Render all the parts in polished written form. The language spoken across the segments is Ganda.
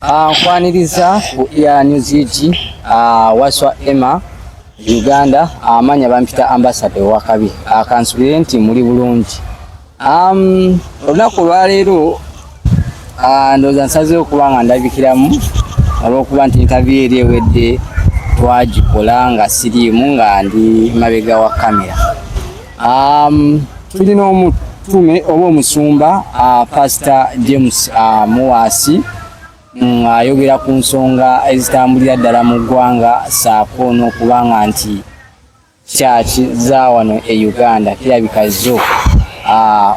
Nkwaniriza ku ya News UG, Waswa Emma Uganda, amanya bampita Ambassador Wakabi. Kansubire nti muli bulungi. Olunaku olwaleero ndowooza nsazeewo okuba nga ndabikiramu olw'okuba nti interview eri ewedde twagikola nga siriimu, nga ndi mabega wa kamera. Tulina omutume oba omusumba, Pastor James Muwaasi, ng'ayogera ku nsonga ezitambulira ddala mu ggwanga, saako n'okuba nga nti kyaki za wano e Uganda kirabika zo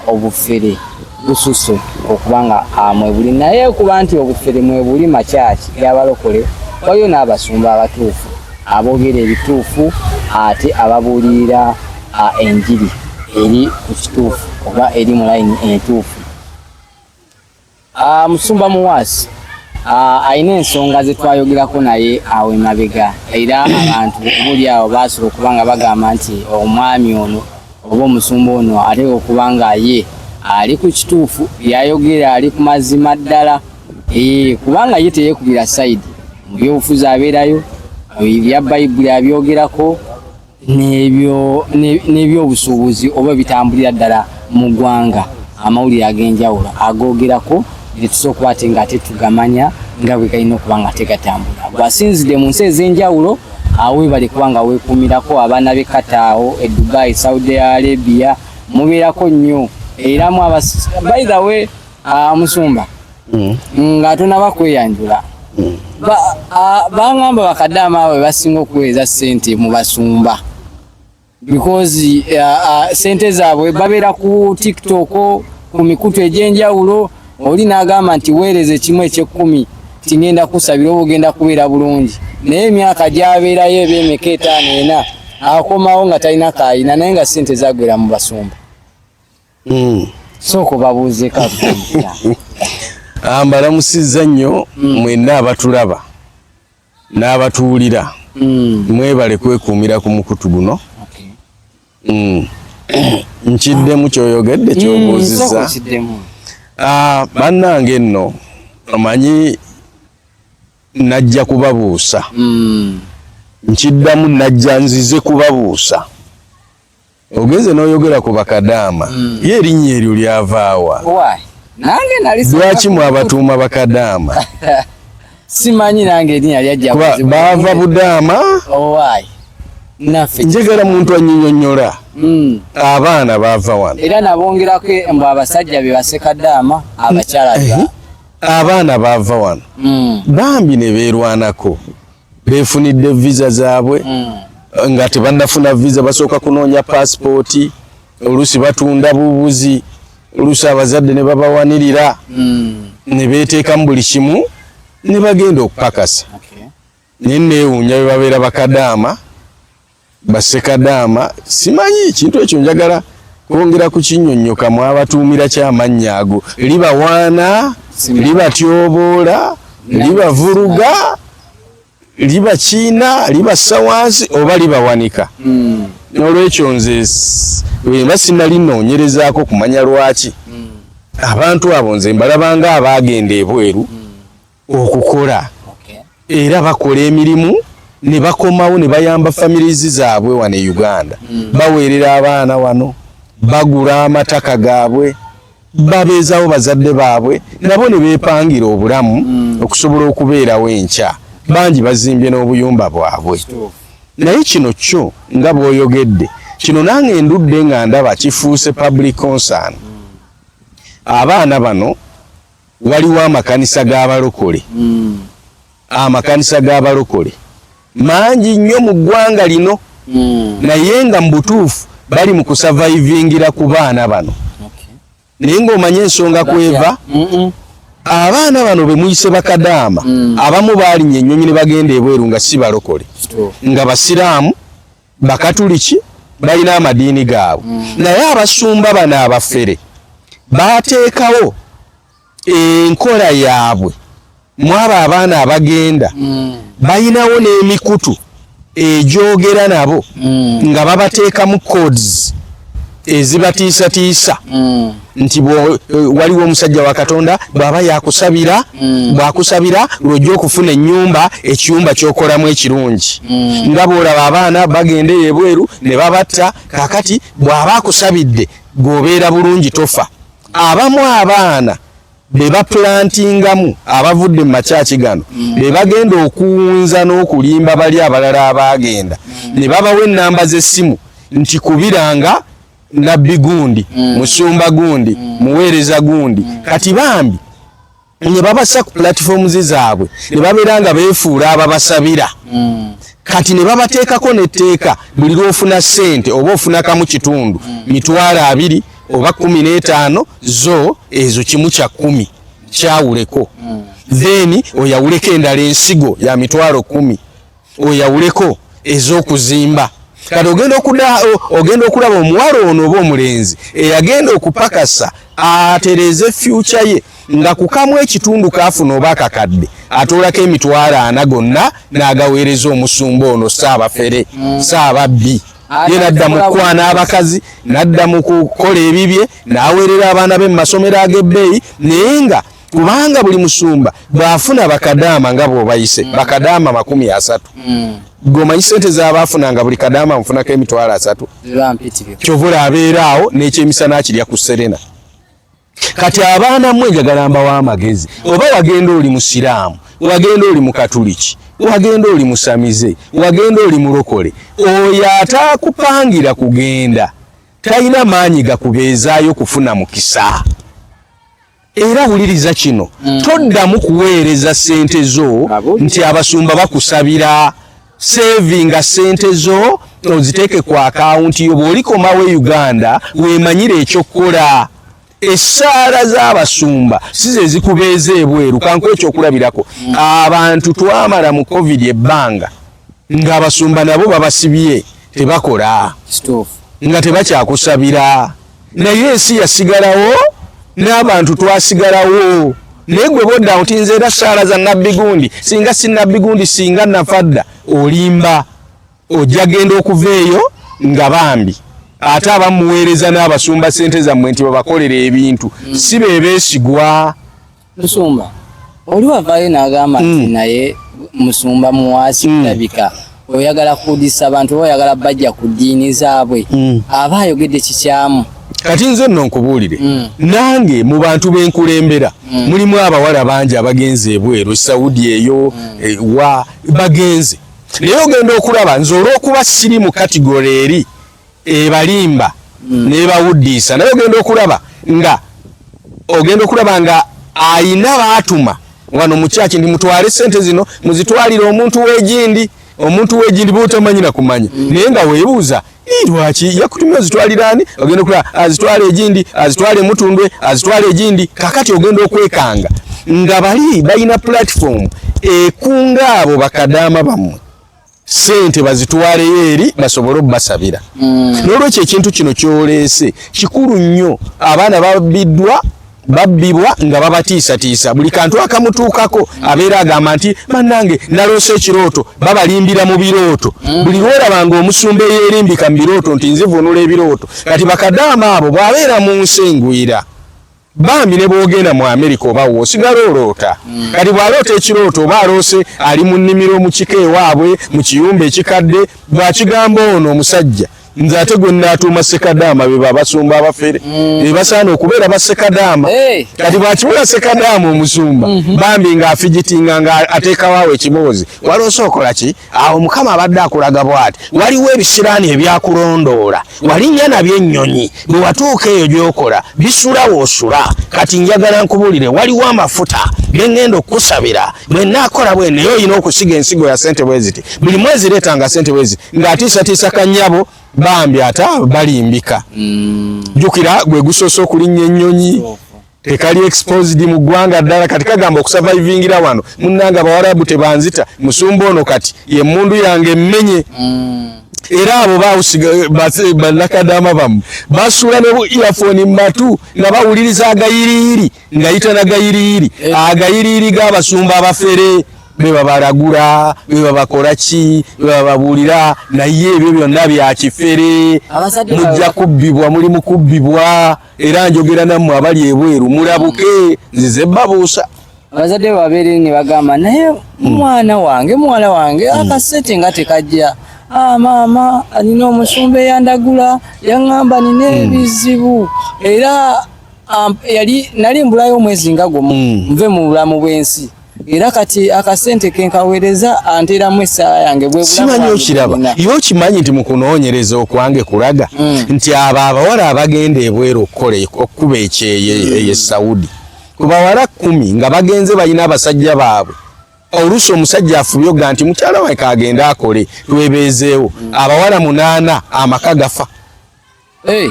obufere bususse okuba nga mwebuli. Naye kuba nti obufere mwebuli makyaki y'abalokole, waliyo n'abasumba abatuufu aboogera ebituufu ate ababuulirira enjiri eri ku kituufu oba eri mu layini entuufu. Musumba Muwaasi alina ensonga ze twayogerako naye awo emabega, era abantu obuli awo baasobola okuba nga bagamba nti omwami ono oba omusumba ono ateeka okuba nga ye ali ku kituufu, byayogera ali ku mazima ddala, kubanga ye teyeekubira side mu byobufuzi, abeerayo ebya Bayibuli abyogerako n'ebyobusuubuzi oba bitambulira ddala mu ggwanga, amawulire ag'enjawulo agoogerako netusobola okuba ate nga ate tugamanya nga bwe galina okuba nga tegatambula. Bw'asinzidde mu nsi ez'enjawulo, aweebale kuba nga weekuumirako abaana b'e Kataawo, e Dubai, Saudi Arabia, mubeerako nnyo era mu by the way, musumba, nga tonaba kweyanjula, baŋŋamba bakaddaama abo basinga okuweereza ssente mu basumba because sente zaabwe babeera ku TikTok, ku mikutu egy'enjawulo. Oli n'agamba nti weereza ekimu ekyekkumi, tingenda kusabira oba ogenda kubeera bulungi, naye emyaka gy'abeerayo eba emeka, etaano, ena, akomawo nga talina kaayina, naye nga sente zagwera mu basumba. Sooka obabuuzeeko. Mbalamusizza nnyo mwenna abatulaba n'abatuwulira. Mwebale kwekuumira ku mukutu guno. Nkiddemu kyoyogedde, kyobuuzizza. Kiddemu. Bannange nno, omanyi najja kubabuusa. Nkiddamu, najja nzize kubabuusa. Ogenze n'oyogera ku bakadaama, ye erinnya eryo lyavaawa? Why? Nange nali Lwaki mwabatuuma bakadaama? Simanyi nange erinnya lyajja. Kuba buzibu. baava budaama. Owai naffe Njagala muntu anyinyonnyola. Abaana baava wano. Era nabongerako mbu abasajja be basekadaama, abakyala be Abaana baava wano, bambi ne beerwanako, beefunidde visa zaabwe. Nga tebannafuna visa basooka kunoonya paasipooti, oluusi batunda bubuzi, oluusi abazadde ne babawanirira, ne beeteekamu buli kimu ne bagenda okupakasa. Naye neewuunya bwe babeera bakadaama, basekadaama. Simanyi ekintu ekyo, njagala kwongera kukinnyonnyoka. Mwabatuumira kyamannya ago? Libawaana, libatyoboola, libavuluga, libakiina, libassa wansi oba libawanika? N'olwekyo nze bwe sinali nnoonyerezaako kumanya lwaki abantu abo, nze mbalabanga abaagenda ebweru okukola, era bakola emirimu ne bakomawo ne bayamba families zaabwe wano e Uganda. Baweerera abaana wano, bagula amataka gaabwe, babeezawo bazadde baabwe, nabo ne beepangira obulamu okusobola okubeerawo enkya. Bangi bazimbye n'obuyumba bwabwe. Naye kino kyo nga bw'oyogedde kino, nange ndudde nga ndaba kifuuse public concern. Abaana bano, waliwo amakanisa g'abalokole. Amakanisa g'abalokole mangi nnyo mu ggwanga lino, naye nga mu butuufu bali mu kusurvivingira ku baana bano. Naye ng'omanye ensonga kweva, abaana bano be muyise bakadaama, abamu baalinya ennyonyi ne bagenda ebweru nga si balokole, nga basiraamu, bakatuliki, balina amadiini gaabwe. Naye abasumba bano abafere bateekawo enkola yaabwe mwabo abaana abagenda. Balinawo n'emikutu egyogera nabo nga babateekamu codes. Ezibatiisatiisa nti waliwo omusajja wa Katonda bw'aba yakusabira, bw'akusabira lw'ojja okufuna ennyumba, ekiyumba ky'okolamu ekirungi, nga bw'olaba abaana bagenda eyo ebweru ne babatta. Kakati bw'aba akusabidde gw'obeera bulungi, tofa. Abamu abaana be bapulantingamu abavudde mu makyaki gano be bagenda okuwunza n'okulimba bali abalala abaagenda ne babawa ennamba z'essimu nti kubiranga nabbi gundi, musumba gundi, muweereza gundi. Kati bambi ne babassa ku platforms zaabwe ne babeera nga beefuula ababasabira. Kati ne babateekako n'etteeka, buli lw'ofuna ssente oba ofuna kamu kitundu, 20,000 oba 15, zo ezo 1/10 kyawuleko, then oyawuleko endala ensigo ya 10,000, oyawuleko ez'okuzimba. Kati ogenda okulaba omuwala ono oba omulenzi eyagenda okupakasa atereeze future ye, nga kukamu ekitundu kaafuna oba akakadde, atoolako 40,000 gonna n'agaweereza omusumba ono saabafere, saababbi. Ye nadda mu kukwana abakazi, nadda mu kukola ebibye, n'aweerera abaana be mu masomero ag'ebbeeyi. Naye nga kubanga buli musumba bw'afuna bakadaama nga bw'obayise bakadaama 30, gweomanyi sente z'aba afunanga, buli kadaama amufunako 30,000. Ziba mpitirivu. Kyovula abeera awo n'ekyemisana akirya ku Serena. Kati abaana mmwe njagala mbawa amagezi. Oba wagenda oli musiraamu, wagenda oli mukatuliki, wagenda oli musamize, wagenda oli mulokole, oyo ataakupangira kugenda talina maanyi gakubeezaayo kufuna mukisa. Era wuliriza kino, toddamu kuweereza ssente zo nti abasumba bakusabira. Savinga ssente zo, oziteeke ku akawunti yo. Bw'olikomawo e Uganda weemanyire ekyokukola. Essaala z'abasumba si ze zikubeeza ebweru. Kankuwe ekyokulabirako. Abantu twamala mu COVID ebbanga ng'abasumba nabo babasibye, tebakola, nga tebakyakusabira, naye ensi yasigalawo n'abantu twasigalawo. Naye gwe bodda nti nze era saala za nabbi gundi, singa si nabbi gundi singa nafa dda, olimba. Ojja genda okuva eyo nga bambi ate abamuweereza n'abasumba sente zammwe nti babakolera ebintu si be beesigwa. Musumba oli wavaayo n'agamba nti naye musumba Muwaasi, kulabika oyagala kuwudisa abantu oba oyagala bajja ku ddiini zaabwe. Aba ayogedde kikyamu. Kati nze nno nkubuulire, nange mu bantu b'enkulembera mulimu abawala bangi abagenze ebweru, Saudi eyo, wa bagenze. Naye ogenda okulaba nze olw'okuba siri mu category eri ebalimba nebawuddiisa, naye ogenda okulaba nga ayina baatuma wano mu kyaki nti mutwale sente zino muzitwalire omuntu w'egindi, omuntu w'egindi botamanyi na kumanya. Naye nga weebuuza, "Ii, lwaki yakutumye ozitwalira ani?" Ogenda okulaba azitwala egindi, azitwala emutundwe, azitwala egindi. Kakati ogenda okwekanga nga bali balina platform ekunga abo bakadaama bammwe sente bazitwaleyo eri basobole obbasabira. N'olwekyo ekintu kino kyoleese kikulu nnyo. Abaana babbiddwa, babbibwa nga babatiisatiisa. Buli kantu akamutuukako abeera agamba nti bannange naloose ekirooto. Babalimbira mu birooto. Buli lwolabanga omusumba eyeerimbika mu birooto nti nzivunula ebirooto, kati bakadaama abo bw'abeera mu nsi engwira bambi ne bwogenda mu Amerika oba woosigala oloota. Kati bw'aloota ekirooto oba aloose ali mu nnimiro mu kika ewaabwe mu kiyumba ekikadde, bw'akigamba ono omusajja, nze ate gwe nnaatuuma sekadaama, be babasumba abafere be basaana okubeera basekadaama. Kati bw'akiwula sekadaama omusumba bambi ng'afigitinga nga ateekawo awo ekiboozi, waloose okola ki awo? Mukama abadde akulaga bw'ati, waliwo ebisiraani ebyakulondoola, walinnya nabyo ennyonyi, bwe watuuka eyo gy'okola bisula woosula. Kati njagala nkubuulire, waliwo amafuta ge ŋŋenda okukusabira, bwe nnaakola bwe, naye olina okusiga ensigo ya sente bwe ziti, buli mwezi leetanga sente bwe ziti, ng'atiisatiisa kannyabo bambi ate balimbika. Jjukira gwe gusoose okulinnya ennyonyi, tekali exposed mu ggwanga ddala. Kati kagamba okusurvivingira wano, munnange abawarabu tebanzita, musumba ono kati ye mundu yange emmenye. Era abo bawusiga bannakadaama bammwe basuula ne bu earphone mu matu nga bawuliriza agayiriiri, ngayita nagayiriiri, agayiriiri g'abasumba abafere. Bebabalagula, bebabakola ki, bebababuulira, naye ebyo byonna bya kifere. Mujja kubbibwa, muli mu kubbibwa. Era njogera nammwe abali ebweru, mulabuke, nzize babuusa. Abazadde babeere ne bagamba, naye mwana wange, muwala wange, akasente nga tekajja. Ah, maama, nina omusumba eyandagula, yaŋŋamba nina ebizibu, era yali nali mbulayo omwezi nga gumu nve mu bulamu bw'ensi, era kati akasente kenkaweereza anteeramu essaala yange, bwe bulamu Simanyi bwange okiraba bwonna. Ye okimanyi nti mu kunoonyereza okwange kulaga nti abo abawala abagenda ebweru okukola, okukuba ekyeyo eye Saudi, ku bawala 10 nga bagenze balina abasajja baabwe, oluusi omusajja afubye oga nti mukyala wange kagende akole twebeezeewo, abawala munaana amaka gafa.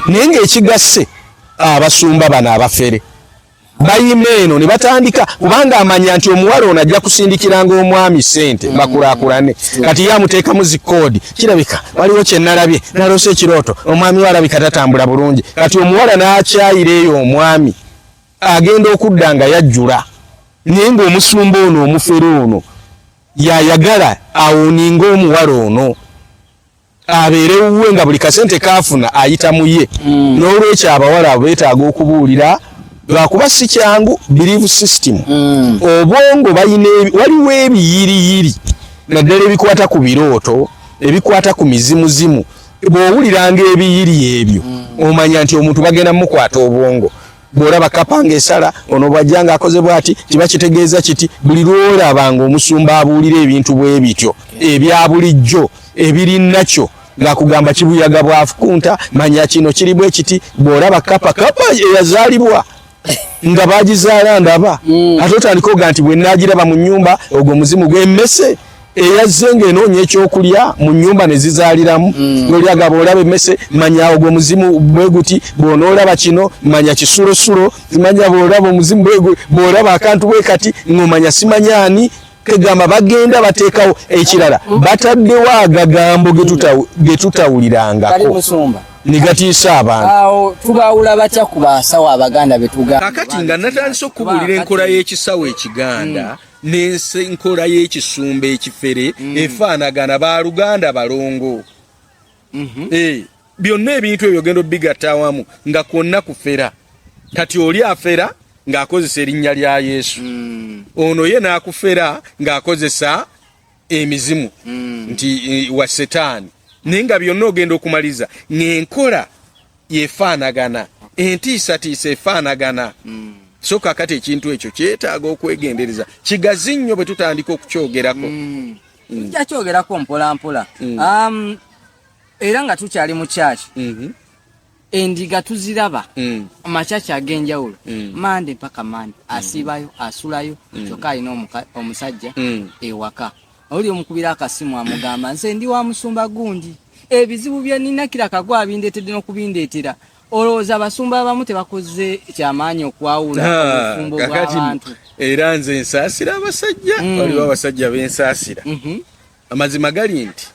Naye ng'ekigasse abasumba bano abafere bayima eno ne batandika, kubanga amanya nti omuwala ono ajja kusindikiranga omwami ssente bakulaakulane. Kati ye amuteekamu zi code, kirabika waliwo kye nalabye, naloose ekirooto, omwami we alabika tatambula bulungi. Kati omuwala n'akyayira eyo, omwami agenda okudda nga yajjula, naye ng'omusumba ono omufere ono yayagala awoninga omuwala ono abeere wuwe, nga buli kasente kaafuna ayita mu ye. N'olwekyo abawala abo beetaaga okubuulira, lwakuba si kyangu. Belief system, obwongo balina waliwo ebiyiriyiri, naddala ebikwata ku birooto, ebikwata ku mizimuzimu. Bw'owuliranga ebiyiri ebyo, omanya nti omuntu bagenda mukwata obwongo. Bw'olaba kapa ng'esala, ono bw'ajja ng'akoze bw'ati, kiba kitegeeza kiti. Buli lw'olabanga omusumba abuulira ebintu bwe bityo ebya bulijjo ebiri nakyo ng'akugamba kibuyaga bwafukunta, manya kino kiri bwe kiti. Bw'olaba kapa, kapa eyazaalibwa nga bagizaala ndaba, ate otandika oga nti bwe naagiraba mu nnyumba, ogwo muzimu gw'emmese eyazze ng'enoonya ekyokulya mu nnyumba ne zizaaliramu. Nolyaga bw'olaba emmese, manya ogwo muzimu bwe guti. Bw'onoolaba kino, manya kisulosulo. Manya bw'olaba omuzimu bw'olaba akantu bwe kati, ng'omanya simanya ani. Kegamba bagenda bateekawo ekirala, bataddewo agagambo ge Kali tutawulirangako musumba ne gatiisa abantu. Awo tubawula batya ku basawo abaganda betugamba? Kakati nga natandise okubuulira enkola y'ekisawo ekiganda n'enkola y'ekisumba ekifere efaanagana, baluganda, balongo. Byonna ebintu ebyo ogenda obigatta awamu nga kwonna kufera. Kati oli afera ng'akozesa erinnya lya Yesu, ono ye n'akufera ng'akozesa emizimu nti wa Setaani, naye nga byonna ogenda okumaliza ng'enkola yefaanagana, entiisatiisa efaanagana. So kakati ekintu ekyo kyetaaga okwegendereza, kigazi nnyo bwe tutandika okukyogerako. Tujja kyogerako mpola mpola. Era nga tukyali mu kyaki, endiga tuziraba amakyaki ag'enjawulo, Mande mpaka Mande asiibayo, asulayo, kyokka alina omusajja ewaka. Oli omukubira akasimu, amugamba, nze ndi wa musumba gundi, ebizibu bye nina kiraka gwe abindeetedde n'okubindeetera. Olowooza abasumba abamu tebakoze kyamaanyi okwawula obufumbo Kakati bw'abantu? Era nze nsaasira abasajja. Waliwo abasajja bensaasira. Amazima gali nti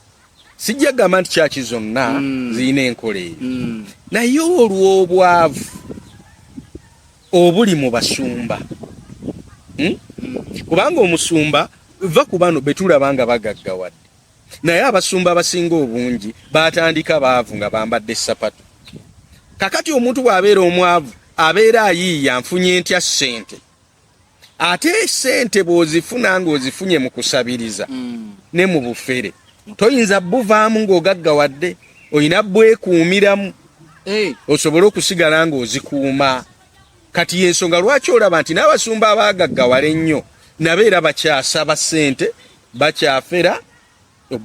sijja gamba nti kyaki zonna zirina enkola eyo, naye olw'obwavu obuli mu basumba, Kubanga omusumba va ku bano betulaba nga bagaggawadde, naye abasumba abasinga obungi batandika baavu nga bambadde sapatu. Kakati omuntu bw'abeera omwavu, abeera ayiiya, nfunye ntya ssente? Ate ssente bw'ozifuna ng'ozifunye mu kusabiriza ne mu bufere, toyinza buvaamu ng'ogaggawadde, olina bwekuumiramu osobole okusigala ng'ozikuuma. Kati yensonga lwaki olaba nti n'abasumba abaagaggawala ennyo nabo era bakyasaba ssente, bakyafera,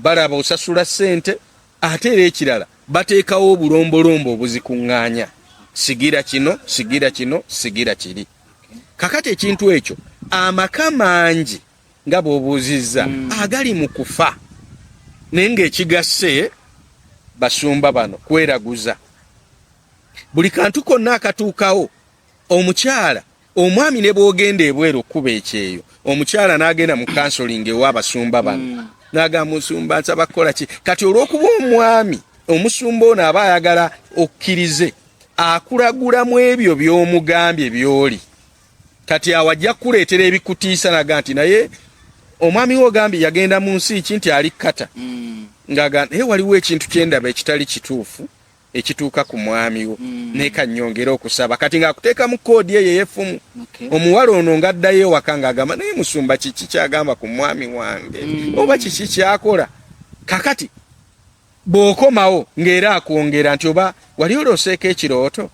balaba osasula ssente. Ate era ekirala, bateekawo obulombolombo obuzikuŋŋaanya, sigira kino, sigira kino, sigira kiri. Kakati ekintu ekyo, amaka mangi nga bw'obuuzizza agali mu kufa, naye ng'ekigasse basumba bano kweraguza. Buli kantu konna akatuukawo, omukyala, omwami, ne bw'ogenda ebweru okkuba ekyeyo, omukyala n'agenda mu counselling ew'abasumba bano, n'agamba, musumba, nsaba kukola ki? Kati olw'okuba omwami omusumba ono aba ayagala okkirize, akulagulamu ebyo by'omugambye by'oli. Kati awo ajja kukuleetera ebikutiisa, naga nti naye Omwami we ogambye yagenda mu nsi ki nti ali kata ng'agamba naye waliwo ekintu kyendaba ekitali kituufu ekituuka ku mwami wo, naye kanyongere okusaba. Kati ng'akuteekamu koodi eyo ey'effumu. Omuwala ono ng'addayo ewaka ng'agamba, naye musumba kiki kyagamba ku mwami wange, oba kiki kyakola? Kakati bw'okomawo ng'era akwongera nti oba wali olooseeko ekirooto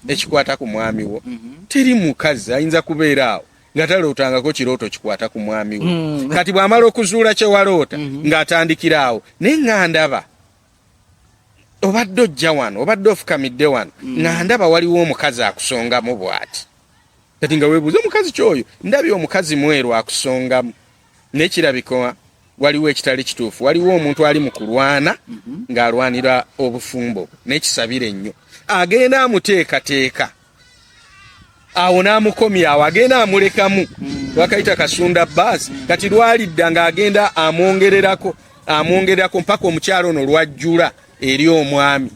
ekikwata ku mwami wo. Teri mukazi ayinza kubeera awo nga talootangako kirooto kikwata ku mwami we. Kati bw'amala okuzuula kye waloota, ng'atandikira awo, naye nga ndaba obadde ojja wano, obadde ofukamidde wano, nga ndaba waliwo omukazi akusongamu bw'ati. Kati nga weebuuza omukazi kyoyo, ndabye omukazi mweru akusongamu, naye kirabika waliwo ekitali kituufu, waliwo omuntu ali mu kulwana ng'alwanira obufumbo, n'ekisabire ennyo. Agenda amuteekateeka awo n'amukomya awo, agenda amulekamu wakayita kasunda baasi. Kati lwalidda ng'agenda amwongererako, amwongererako mpaka omukyalo ono lwajjula eri omwami.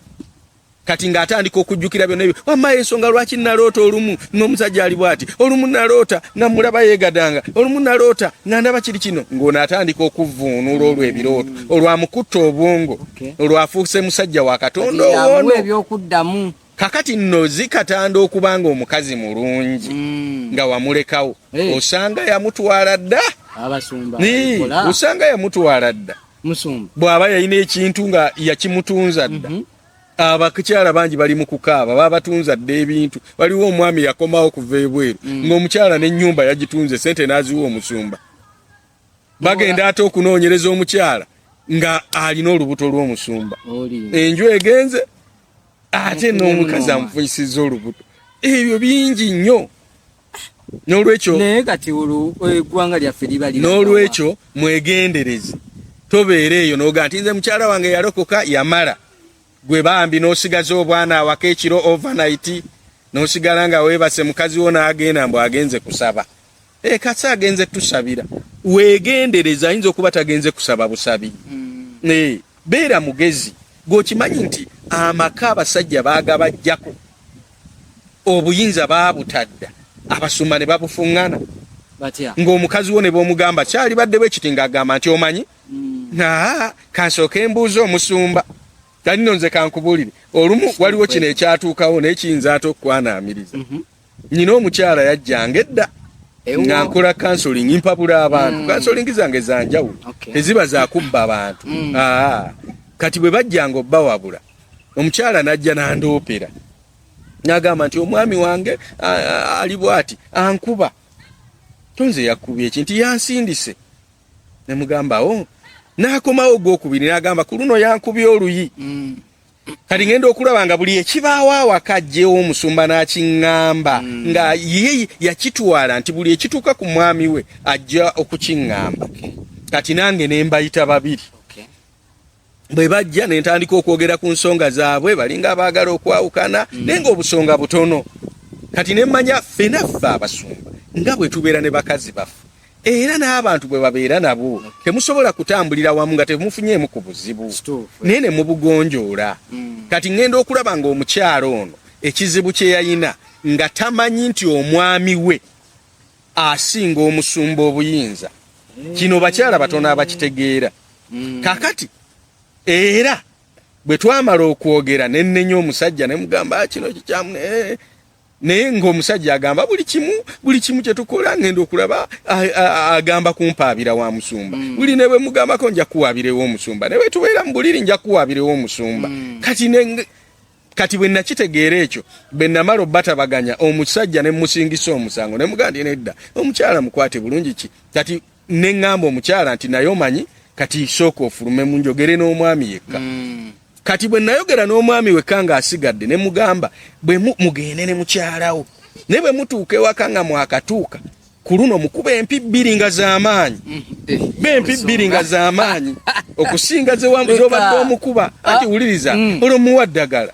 Kati ng'atandika okujjukira byonna ebyo, wamma ensonga lwaki naloota olumu n'omusajja ali bw'ati, olumu naloota nga mulaba yeegadanga, olumu naloota nga ndaba kiri kino, ng'ono atandika okuvvuunula olwo ebirooto, olwamukutta obwongo, olwafuuse musajja wa Katonda owoono ebyokuddamu. Kakati nno zikatanda okuba nga omukazi mulungi nga wamulekawo, osanga yamutwala dda, osanga yamutwala dda, bw'aba yalina ekintu nga yakimutunza dda. Abakyala bangi bali mu kukaaba, babatunza dda ebintu. Waliwo omwami yakomawo kuva ebweru, ng'omukyala n'ennyumba yagitunze, sente n'aziwa omusumba. Bagenda ate okunoonyereza omukyala nga alina olubuto lw'omusumba, enju egenze, ate n'omukazi amufunyisizza olubuto. Ebyo bingi nnyo. N'olwekyo naye kati olwo eggwanga lyaffe liba n'olwekyo mwegendereze. Tobeera eyo n'ogaa nti nze mukyala wange yalokoka yamala, gwe bambi n'osigaza obwana awaka ekiro overnight, n'osigala nga weebase, mukazi wo n'agenda mbu agenze kusaba. E kasa agenze tusabira. Weegendereze, ayinza okuba tagenze kusaba busabi. Beera mugezi, gweokimanyi nti amaka abasajja baagabajjako obuyinza, baabutadda abasumba ne babufuŋŋana, ng'omukazi wo ne bw'omugamba kyalibadde bwe kiti, ng'agamba nti omanyi, naa kansooke mbuuze omusumba. Kati nno nze kankubuulire, olumu waliwo kino ekyatuukawo, naye kiyinza ate okukwanaamiriza. Nyina omukyala yajjanga edda nga nkola counseling, mpabula abantu. Counseling zange zanjawulo, teziba zakubba abantu. Kati bwe bajjanga obbawabula, omukyala n'ajja n'andoopera n'agamba nti omwami wange ali bw'ati, ankuba. Tonze yakubye eki? Nti yansindise. Ne mugamba o n'akomawo ogwokubiri n'agamba ku luno yankubye oluyi. Kati ngenda okulaba nga buli ekibaawo awaka ajjewo omusumba n'akiŋŋamba, nga ye yakitwala nti buli ekituuka ku mwami we ajja okukiŋŋamba. Kati nange ne mbayita babiri. Bwe bajja ne ntandika okwogera ku nsonga zaabwe, balinga abaagala okwawukana, naye ng'obusonga butono. Kati ne mmanya ffena ffe abasumba nga bwe tubeera ne bakazi baffe, era n'abantu bwe babeera nabo, temusobola kutambulira wamu nga temufunyeemu ku buzibu, naye ne mubugonjoola. Kati ŋŋenda okulaba ng'omukyala ono ekizibu kye yayina nga tamanyi nti omwami we asinga omusumba obuyinza. Kino bakyala batono abakitegeera. Kakati era bwe twamala okwogera ne nnenya omusajja, ne mugamba kino kikyamu, naye ng'omusajja agamba buli kimu, buli kimu kye tukola ngenda okulaba agamba kumpaabira wa musumba. Buli ne bwe mugambako, nja kuwaabirewo omusumba, ne bwe tubeera mu buliri nja kuwaabirewo omusumba. Kati bwe nakitegeera ekyo, bwe namala obbatabaganya, omusajja ne musingisa omusango, ne mugamba nti nedda, omukyala mukwate bulungi ki. Kati ne ŋŋamba omukyala nti naye omanyi, kati sooka ofulume munjogere n'omwami yekka. Kati bwe nayogera n'omwami wekka ng'asigadde, ne mugamba bwe mugende ne mukyalawo, naye bwe mutuuka ewaka nga mwakatuuka ku luno mukuba empi bbiri nga z'amaanyi, be empi bbiri nga z'amaanyi okusinga z'obadde omukuba. Anti wuliriza, olwo muwa ddagala.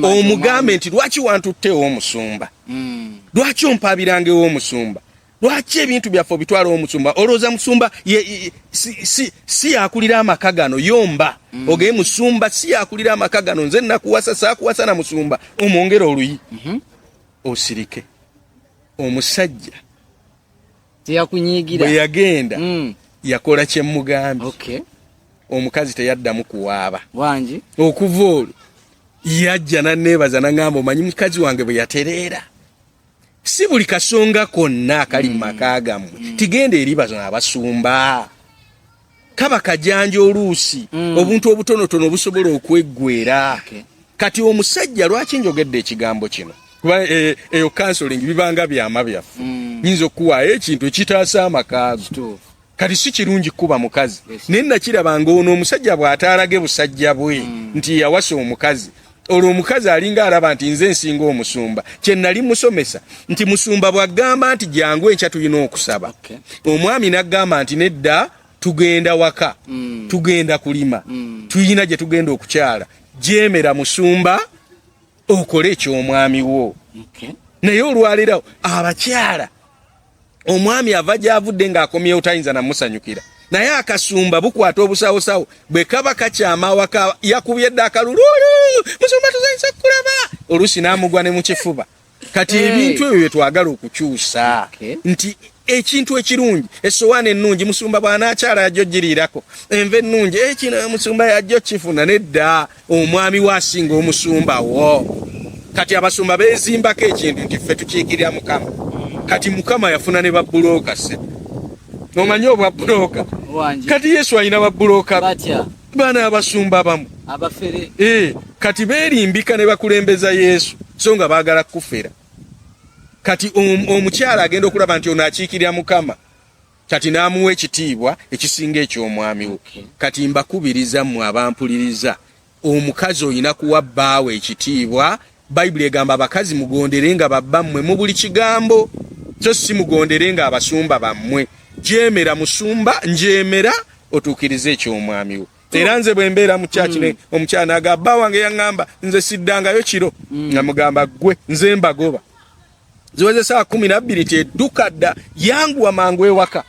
Omugambe nti lwaki wantutte ew'omusumba? Lwaki ompaabiranga ew'omusumba? Lwaki ebintu byaffe obitwala omusumba? Olowooza musumba si yakulira amaka gano? Yomba ogeye musumba si yakulira amaka gano, nze nakuwasa, saakuwasa na musumba. Omwongere oluyi, osirike omusajja. Teyakunyiigira. Bwe yagenda yakola kye mugambye. Omukazi teyaddamu kuwaaba. Wangi. Okuva olwo yajja nanneebaza naŋŋamba, omanyi mukazi wange bwe yatereera, si buli kasonga konna akali mu maka gammwe tigenda eri bano abasumba, kaba kajanja oluusi obuntu obutonotono obusobola okweggwera. Kati omusajja, lwaki njogedde ekigambo kino? Kuba eyo counseling bibanga byama byaffe. Nyinza okukuwaayo ekintu ekitaasa amakaago. Kati si kirungi kuba mukazi. Naye nakiraba nga ono omusajja bw'ataalage busajja bwe nti yawasa omukazi, olwo omukazi alinga alaba nti nze nsinga omusumba. Kye nali musomesa nti musumba bw'agamba nti jangu enkya tulina okusaba, omwami n'agamba nti nedda, tugenda waka, tugenda kulima, tulina gye tugenda okukyala, jemera musumba okole eky'omwami wo. Naye olwaleero abakyala, omwami ava gy'avudde ng'akomyewo tayinza namusanyukira, naye akasumba bukwata obusawosawo bwe kaba kakyama awaka, yakubye dda akalulu, musumba tuzanyisa kukulaba, oluusi n'amugwa ne mu kifuba. Kati ebintu ebyo bye twagala okukyusa nti ekintu ekirungi, essowaani ennungi musumba bw'anaakyala yajja ogiriirako, enva ennungi ekino musumba yajja okifuna. Nedda, omwami we asinga omusumba wo. Kati abasumba beezimbako ekintu nti ffe tukiikirira Mukama. Kati Mukama yafuna ne babulooka se omanyi obwa bulooka. Wangi. Kati Yesu alina babulooka be. Batya? Bano abasumba bamu. Abafere. Kati beerimbika ne bakulembeza Yesu so nga baagala kufera. Kati omukyala agenda okulaba nti ono akiikirira Mukama, kati n'amuwa ekitiibwa ekisinga eky'omwami we. Kati mbakubiriza mmwe abampuliriza, omukazi olina kuwa bbaawe ekitiibwa. Bayibuli egamba abakazi mugondere nga babba mmwe mu buli kigambo, so si mugondere nga abasumba bammwe. Jeemera musumba, njeemera otuukirize eky'omwami we. Era nze bwe mbeera mu kyaki ne omukyala n'agamba bba wange yaŋŋamba nze siddangayo kiro, nga mugamba ggwe nze mbagoba ziweze saa 12 tedduka dda, yanguwa mangu ewaka.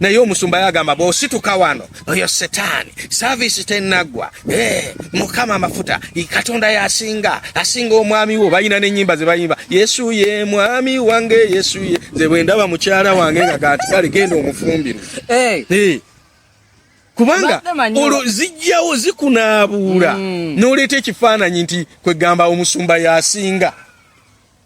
Naye omusumba yagamba bw'osituka wano oyo setaani, service tennaggwa, Mukama amafuta, Katonda yasinga, asinga omwami wo. Balina n'ennyimba ze bayimba, Yesu ye mwami wange, Yesu ye. Nze bwe ndaba mukyala wange nga gati kale genda omufumbirwe. Kubanga Mbadde manyi olwo zijjawo zikunaabuula n'oleeta ekifaananyi nti kwegamba omusumba yasinga,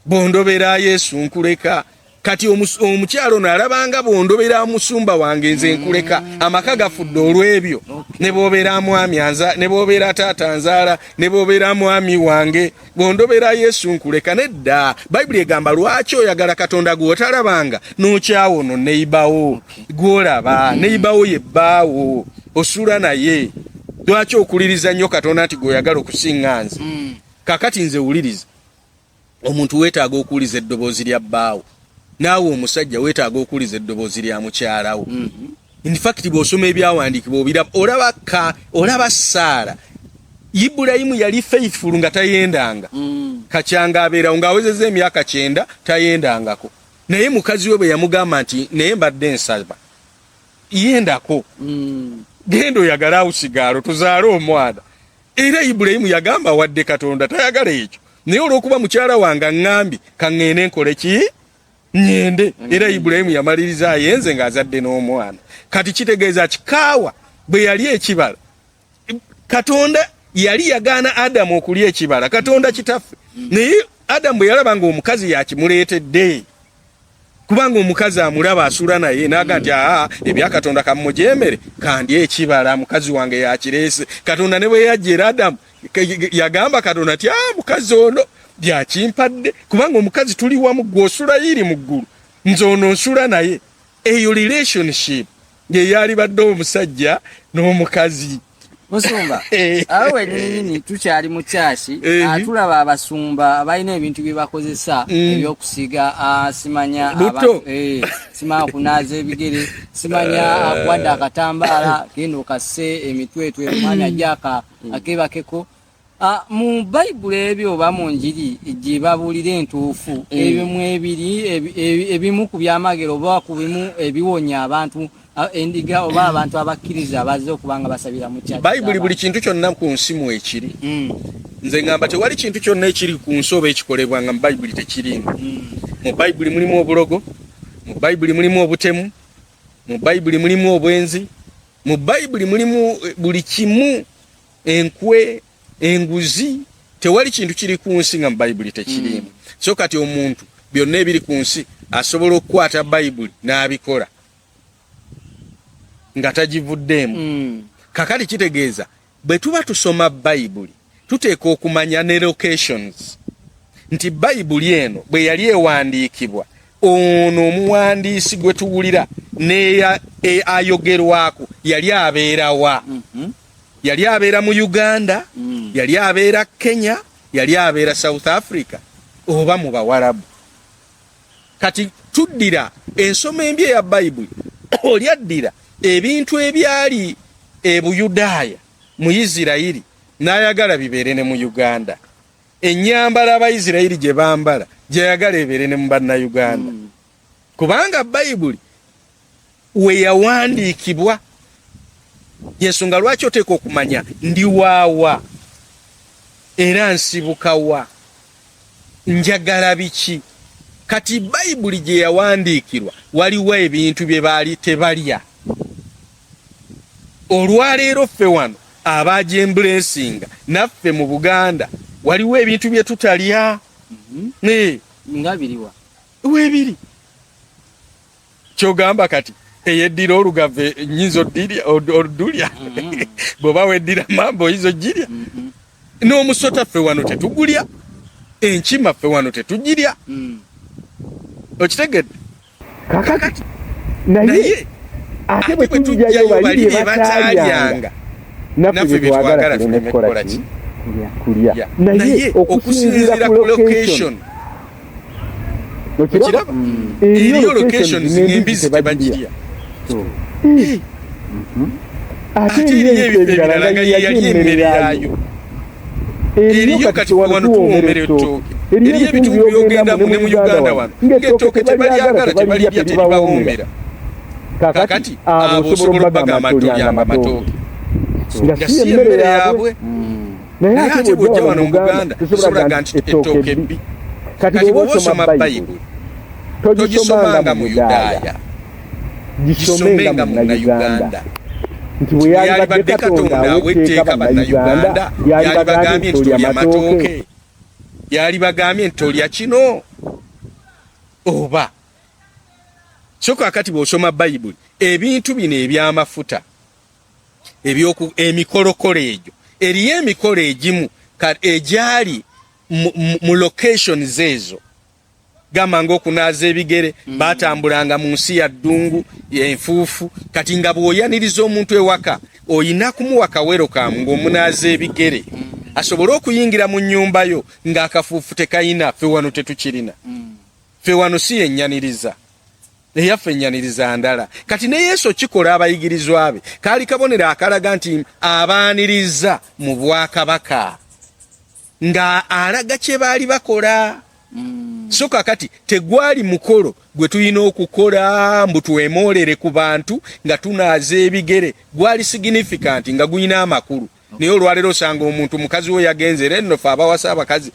bondobera Yesu nkuleka. Kati omukyalo ono alabanga bondobera musumba wange nze nkuleka. Amaka gafudde olw'ebyo. Ne bw'obeera mwami anza, ne bw'obeera taata nzaala, ne bw'obeera mwami wange, bondobera Yesu nkuleka. Nedda, Bayibuli egamba lwaki oyagala Katonda gw'otalabanga n'okyawo ono neibawo gw'olaba? Neibawo ye bbaawo osula naye. Lwaki okuliriza nnyo Katonda nti gw'oyagala okusinga nze? Kakati nze wuliriza, omuntu weetaaga okuwuliza eddoboozi lya bbaawo, naawe omusajja weetaaga okuwuliza eddoboozi lya mukyalawo. In fact bw'osoma ebyawandiikibwa obiraba, olaba ka olaba Saara, Ibulayimu yali faithful nga tayendanga. Kakyanga abeerawo ng'awezezza emyaka 90 tayendangako, naye mukazi we bwe yamugamba nti naye mbadde nsaba yendako, genda oyagale awusigaalo tuzaale omwana, era Ibulayimu yagamba wadde Katonda tayagala ekyo, naye olw'okuba mukyala wange aŋŋambye kaŋŋende nkole ki, ŋŋende. Era Ibulayimu yamaliriza ayenze ng'azadde n'omwana. Kati kitegeeza ki? Kaawa bwe yali ekibala, Katonda yali yagaana Adamu okulya ekibala, Katonda kitaffe, naye Adamu bwe yalaba ng'omukazi yakimuleetedde, kubanga omukazi amulaba asula naye, naga nti aa, ebya Katonda kammujemere, kandi ekibala mukazi wange yakireese. Katonda ne bwe yajja era Adamu yagamba Katonda nti aa, mukazi ono byakimpadde, kubanga omukazi tuli wamu, gwe osula yiri mu ggulu, nze ono nsula naye. Eyo relationship ng'eyalibadde omusajja n'omukazi. Musumba, awo wenyininyini tukyali mu kyaki, tulaba abasumba abalina ebintu bye bakozesa ebyokusiiga, simanya Buto. Simanya kunaaza ebigere, simanya akuwadde akatambaala genda okasse emitwetwe, omwami ajja akebakeko. Mu Bayibuli ebyo oba mu njiri gye babuulira entuufu, ebyo mwebiri ebimu ku byamagero oba ku bimu ebiwonya abantu, endiga oba abantu abakkiriza abazze okuba nga basabira mu kyaki. Bayibuli buli kintu kyonna ku nsi mwekiri. Nze ngamba tewali kintu kyonna ekiri ku nsi oba ekikolebwa nga mu Bayibuli tekiriimu. Mu Bayibuli mulimu obulogo, Mu Bayibuli mulimu obutemu, mu Bayibuli mulimu obwenzi, mu Bayibuli mulimu eh, buli kimu, enkwe, enguzi. Tewali kintu kiri ku nsi nga mu Bayibuli tekiriimu. So kati omuntu byonna ebiri ku nsi asobola okukwata Bayibuli n'abikola nga tagivuddeemu. Kakati kitegeeza bwe tuba tusoma Bayibuli tuteeka okumanya ne locations nti Bayibuli eno bwe yali ewandiikibwa, ono omuwandiisi gwe tuwulira neya e, ayogerwako yali abeerawa? Yali abeera mu Uganda? Yali abeera Kenya? Yali abeera South Africa oba mu Bawarabu? Kati tuddira ensoma embi eya Bayibuli. Oli addira ebintu ebyali e Buyudaaya mu Isirayiri n'ayagala bibeere ne mu Uganda. Ennyambala Abayisirayiri gye bambala gyeyagala ebeere ne mu Bannayuganda. Kubanga Bayibuli we yawandiikibwa, yensonga lwaki oteeka okumanya ndi waawa era nsibukawa, njagala biki. Kati Bayibuli gye yawandiikirwa waliwo ebintu bye baali tebalya. Olwaleero ffe wano abagyembulesinga naffe mu Buganda waliwo ebintu bye tutalya. Nga biriwa? Weebiri. Kyogamba kati eyeddira olugave nyinza odulya? Bw'oba weddira mamba oyinza ogirya? N'omusota ffe wano tetugulya, enkima ffe wano tetugirya. Okitegedde? Kakati naye ate bwe tujjayo bali bye bataalyanga, naffe bye twagala tuleme kukola ki? Kulya. Naye okusinziira ku location, okiraba, eriyo locations ng'embizi tebagirya, ate eriyo ebifo ebirala nga yeyali emmere yaayo eriyo. Kati wano tuwoomera ettooke, eriyo ebitundu byogendamu ne mu Uganda wano ng'ettooke tebalyagala, tebalirya, teribawoomera. Kakati abo osobola okubagamba nti tolyanga matooke nga si emmere yaabwe? Naye ate bw'ojja wano mu Buganda tosobola ga nti ettooke ebbi. Kati bw'oba osoma Bayibuli togisomanga Muyudaaya, gisome nga Munnayuganda, nti bwe yalibadde Katonda awa etteeka Bannayuganda, yalibagambye nti tolya matooke? Yalibagambye nti tolya kino? Oba so kakati bw'osoma Bayibuli, ebintu bino eby'amafuta, ebyoku emikolokolo egyo, eriyo emikolo egimu egyali mu locations ezo, gamba ng'okunaaza ebigere. Batambulanga mu nsi ya ddungu, enfuufu. Kati nga bw'oyaniriza omuntu ewaka oyina kumuwa kawero kamu ng'omunaaza ebigere asobole okuyingira mu nnyumba yo ng'akafuufu tekayina. Ffe wano tetukirina. Ffe wano si yenyaniriza eyaffe, enyaniriza ndala. Kati ne Yesu okikola abayigirizwa be kaali kabonero akalaga nti abaaniriza mu bwakabaka, nga alaga kye baali bakola. So kakati tegwali mukolo gwe tulina okukola mbu twemoolere ku bantu nga tunaaza ebigere. Gwali significant, nga gulina amakulu. Naye olwaleero osanga omuntu mukazi we yagenze, era nno fe abawasa abakazi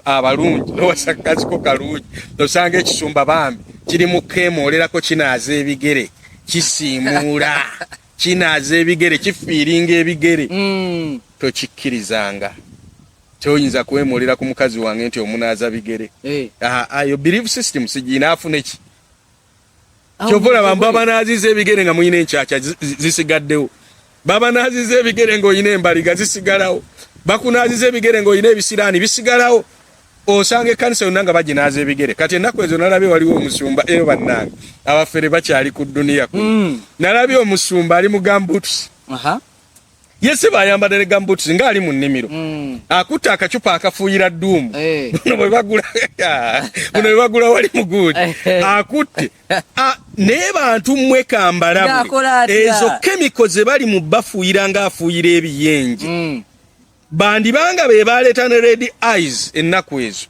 abalungi, nowasa kakazi ko kalungi, osanga ekisumba bambi kiri mu keemoolerako, kinaaza ebigere, kisiimuula, kinaaza ebigere, kifiiringa ebigere. Tokikkirizanga. Kyoyinza kwemoolera ku mukazi wange nti omunaaza bigere? Eh. Ayo belief system sigiina. Afune ki? Kyova olaba babanaaziza ebigere nga mulina enkyakya zisigaddewo, babanaaziza ebigere ng'olina embaliga zisigalawo, bakunaaziza ebigere ng'olina ebisiraani bisigalawo. Osanga ekkanisa yonna nga baginaaza ebigere. Kati ennaku ezo nalabye waliwo omusumba eyo, bannange abafere bakyali ku dduniya kuno. Nalabye omusumba ali mu gumboots. Ye si bayambadde ne gumboots ng'ali mu nnimiro, akutte akacupa akafuuyira Doom. Eh. Buno bwe bagula, buno bwe bagula wali muguudi, akutte. Ah, naye bantu mmwe kambalabule. Ng'akola atya? Ezo chemical ze bali mu bafuuyira ng'afuuyira ebiyenje, bandibanga be baleeta ne red eyes ennaku ezo.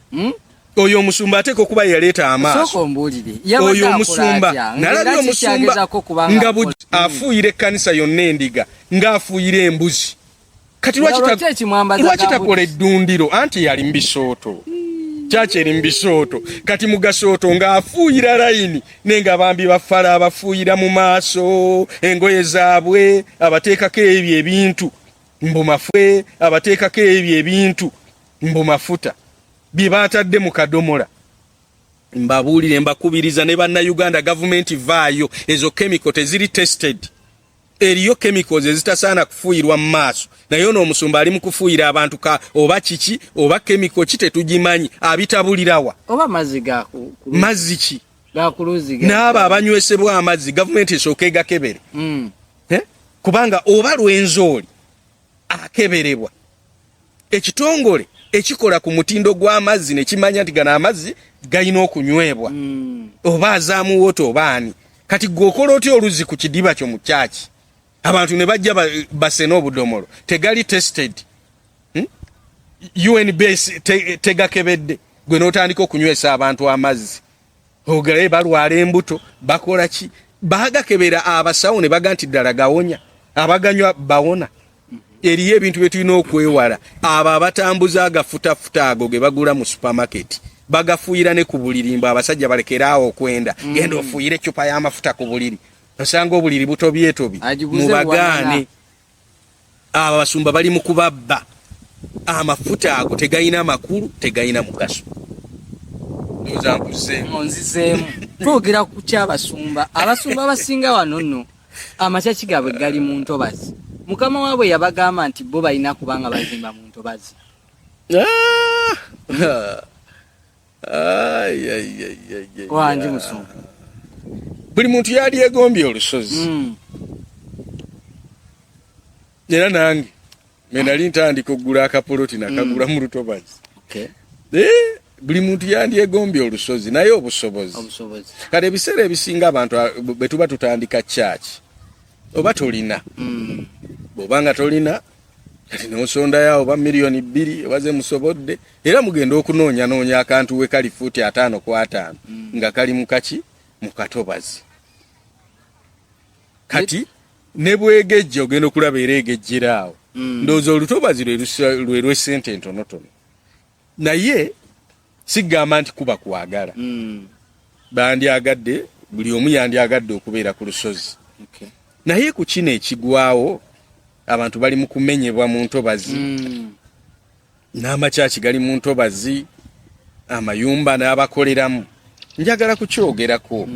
Oyo omusumba ateeka okuba yaleeta amaaso. Sooka ombuulire. Oyo omusumba nalabye omusumba nga afuuyira ekkanisa yonna endiga ng'afuuyira embuzi. Kati lwaki ekimwambaza lwaki takola eddundiro? Anti yali mu bisooto. Kyaki eri mu bisooto. Kati mu gasooto ng'afuuyira layini, naye nga bambi bafala abafuuyira mu maaso, engoye zaabwe abateekako ebyo ebintu mbu mafue, abateekako ebyo ebintu mbu mafuta bye baatadde mu kadomola. Mbabuulire, mbakubiriza ne Bannayuganda, gavumenti vaayo, ezo chemical teziri tested. Eriyo chemicals ezitasaana kufuuyirwa mu maaso, naye ono omusumba ali mu kufuuyira abantu ka oba kiki oba chemical ki tetugimanyi, abitabulirawa. Oba mazzi ga mazzi ki? Gakuluzi. N'abo abanywesebwa amazzi, gavumenti esooka egakebere. Eh? Kubanga oba Lwenzooli akeberebwa ekitongole ekikola ku mutindo gw'amazzi ne kimanya nti gano amazzi galina okunywebwa. Oba azaamu wota oba ani. Kati gwe okola otya oluzzi ku kidiba kyo mu kyaki, abantu ne bajja basena obudomolo tegali tested, UNBS tegakebedde, gwe n'otandika okunywesa abantu amazzi, ogale balwala embuto, bakola ki? Bagakebera abasawo ne baga nti ddala gawonya, abaganywa bawona. Eriyo ebintu bye tulina okwewala. Abo abatambuza agafutafuta ago ge bagula mu supermarket, bagafuuyira ne ku buliri, mbu abasajja balekeraawo okwenda. Genda ofuuyire eccupa y'amafuta ku buliri, osanga obuliri butobyetobi. Agiguze. Mubagaane. Bwanana. Abo abasumba bali mu kubabba amafuta ago, tegayina makulu, tegayina mugaso. Ndowooza nkuzeemu. Onzizeemu. Twogera ku kyabasumba. Abasumba abasinga wano nno amakyaki gaabwe gali mu ntobazi. Mukama waabwe yabagamba nti bo balina kubanga bazimba mu ntobazi. Ah! Ai, ai, ai, ai, ai. Wangi musumba. Buli muntu yali egombye olusozi. Era nange me nali ntandika okugula akapoloti, nakagula mu lutobazi. Eh, buli muntu yandyegombye olusozi, naye obusobozi. Obusobozi. Kale ebiseera ebisinga abantu bwe tuba tutandika kyaki, oba tolina, bw'oba nga tolina, kati nosondayo oba 2 miliyoni oba zemusobodde, era mugenda okunoonyanoonya akantu we kali fuuti 50 ku 50 nga kali mukaki mu katobazi. Kati ne bwegejja ogenda okulaba era egejjera awo. Ndowooza olutobazi lwe lw'essente entonotono, naye sigamba nti kuba kwagala. Bandyagadde, buli omu yandyagadde okubeera ku lusozi. Naye ku kino ekigwawo, abantu bali mu kumenyebwa mu ntobazi, n'amakyaki gali mu ntobazi, amayumba n'abakoleramu. Njagala kukyogerako.